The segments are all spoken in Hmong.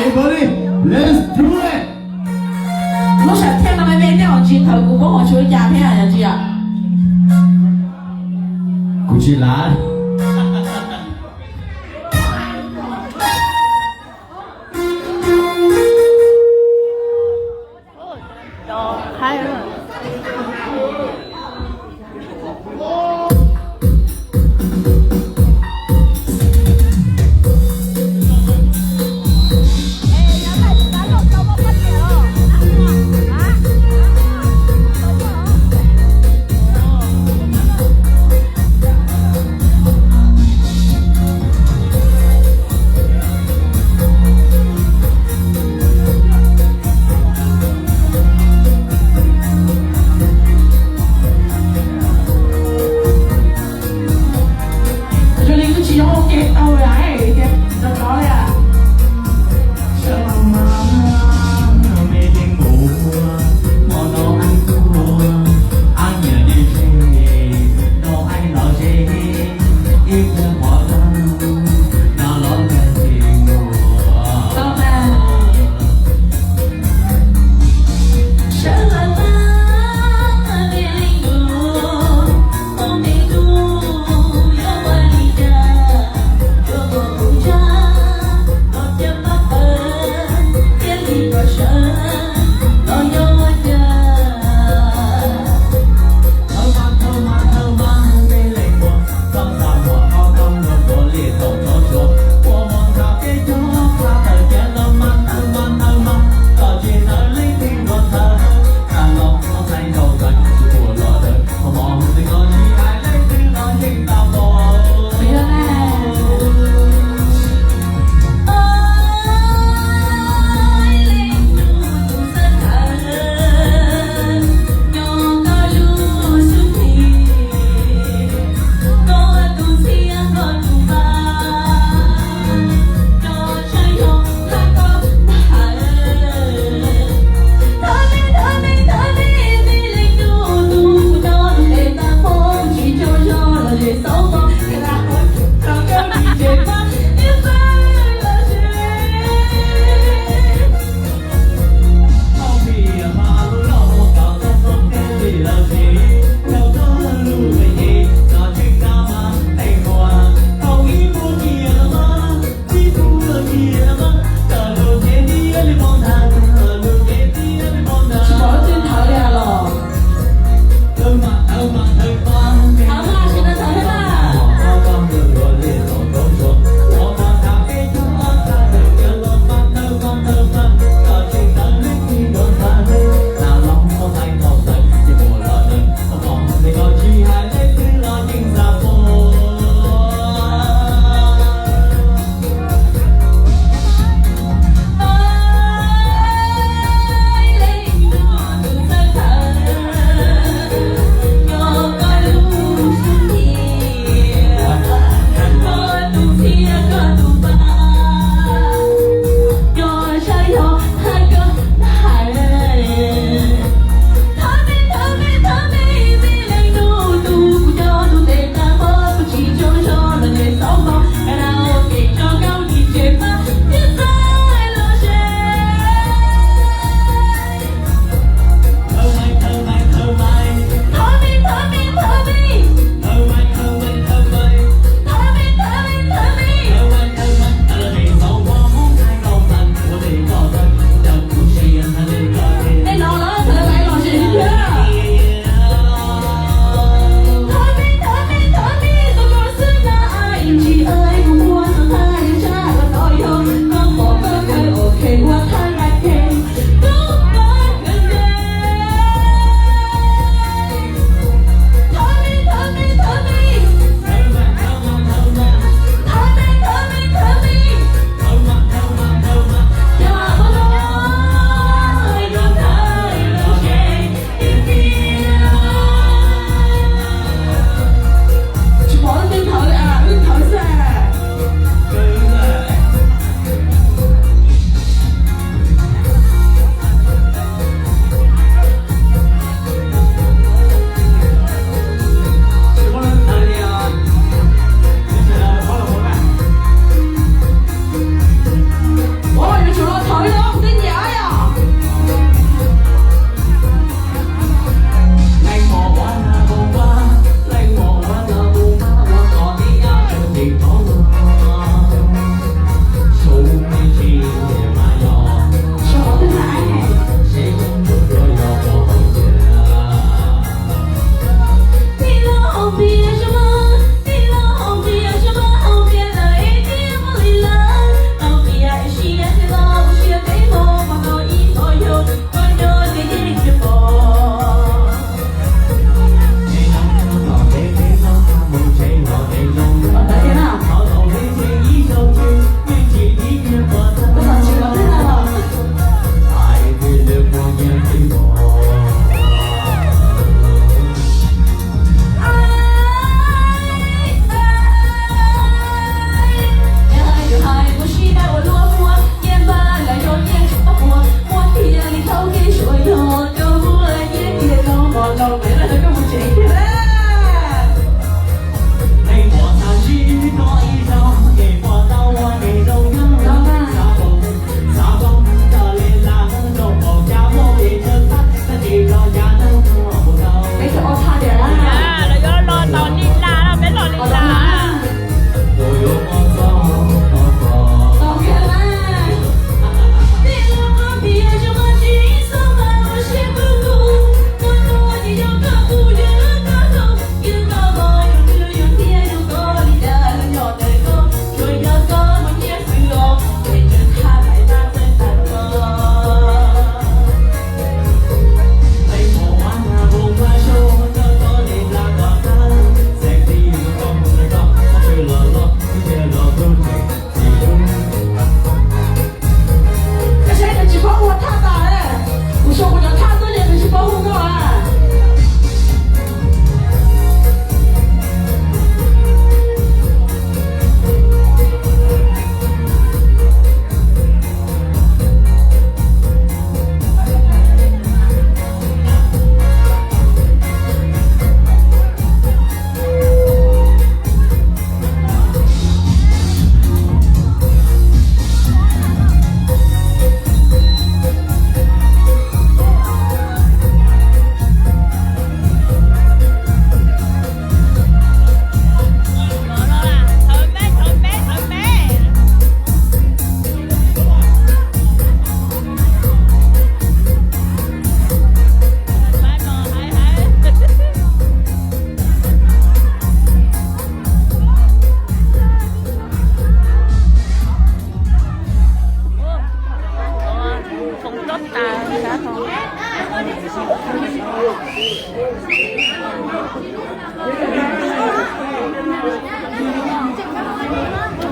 Everybody, let's do it. Lub sam thiaj no me me nej ho tsis thawm kuv, kuv ho tsis ua cas thiab yog tsis yom? Kuv tsis lav.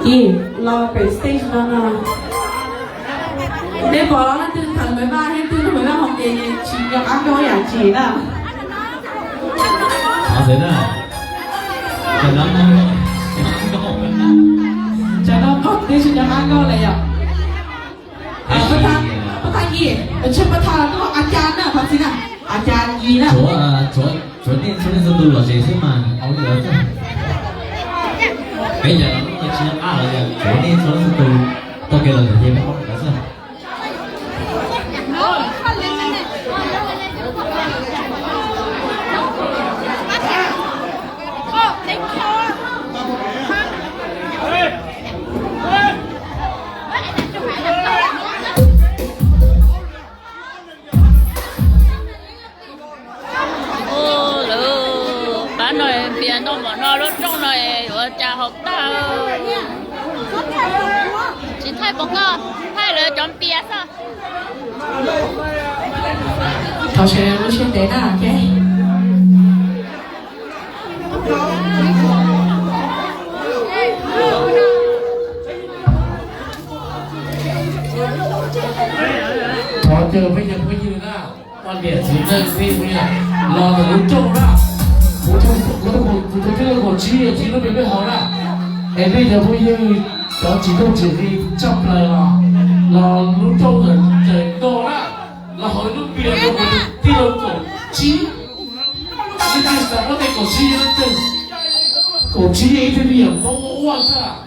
Los pem stage no no. Neb pom los leej twg thov Maiv Vaj, leej twg thov Maiv Vaj hauv ces tsis nco qab nkauj yam tsis na. Xav no nkauj, twb tsis nco qab nkauj li yom. Pab Thaj Yim, tsis Pab Thaj, tuaj a cas na, thov txim na, a cas Yim na. Tsuav nej txhua leej txhua tus lom zem xwb mas, au li ntawd. Peb cov no tsis nco qab los yog tsuav nej txhua leej txhua tus tau kev lom zem ces peb ua li ntawd xwb. Lawv pab no npias noj mov no lub rooj no yuav cas haum tag. Tsis thaij pov koj, thaij lawv cov npias xwb. Thov sawv daws lub siab ntev na, ok. Thov caw peb cov phooj ywg na, poj niam txiv neej peb phooj ywg los ntawm lub rooj na. Kuv, kuv tau txij li kaum tsib naws thiab lub npe peb hauv na. Es nej cov phooj ywg cov tsis tau tsis li tshaj plaws los, los lub rooj ntawm no na, los hauv lub npe no tij laug kaum tsib. Leej twg xav muab tej kaum tsib, leej twg kaum tsib ib tug me nyuam Hmoob ua ua xwb.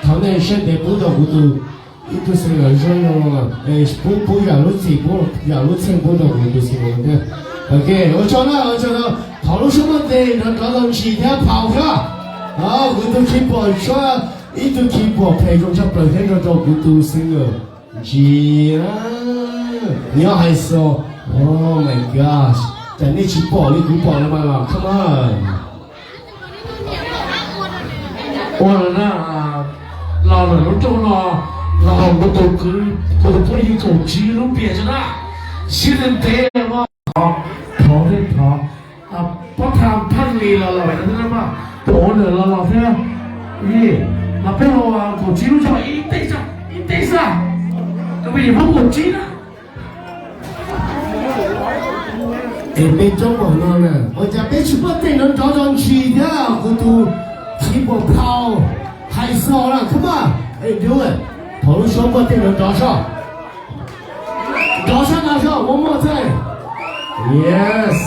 Thov nej siab ntev pub rau kuv tus, ib tug singer zoo zoo, pub, pub zam lub txim, pub zam lub txim pub rau kuv tus singer thiab. Ok, ua tsaug na, ua tsaug na. Thov lub suab muaj tes nrov nrov rau Ntsis thiab Phau thiab. Kuv tus keyboard suab, ib tug keyboard phem zoo tshaj plaws thiab nrog rau kuv tus singer Ntsis. Nyob hais xo. Oh my gosh, cas nej tsis pom li kuv pom no mas los, come on. Ua na, los lawm lub rooj no, los kuv tus kwv, kuv tus phooj ywg kaum tsib lub npias tso na. Siab ntev ntev, thov, thov, thov, pob tha Phaj Lis los los thiab na, tus owner los los thiab. Los peb hu kaum tsib lub zog ib teg xwb, ib teg xwb. Tus me nyuam Hmoob kaum tsib na. Es peb coob npaum no na, ua cas peb tsis muaj tej nrov nrov rau Ntsis thiab kuv tus keyboard Phau hais xo na, come on. Thov lub suab muaj tej nrov nrov soj. Nrov soj no soj, one more time. Yes.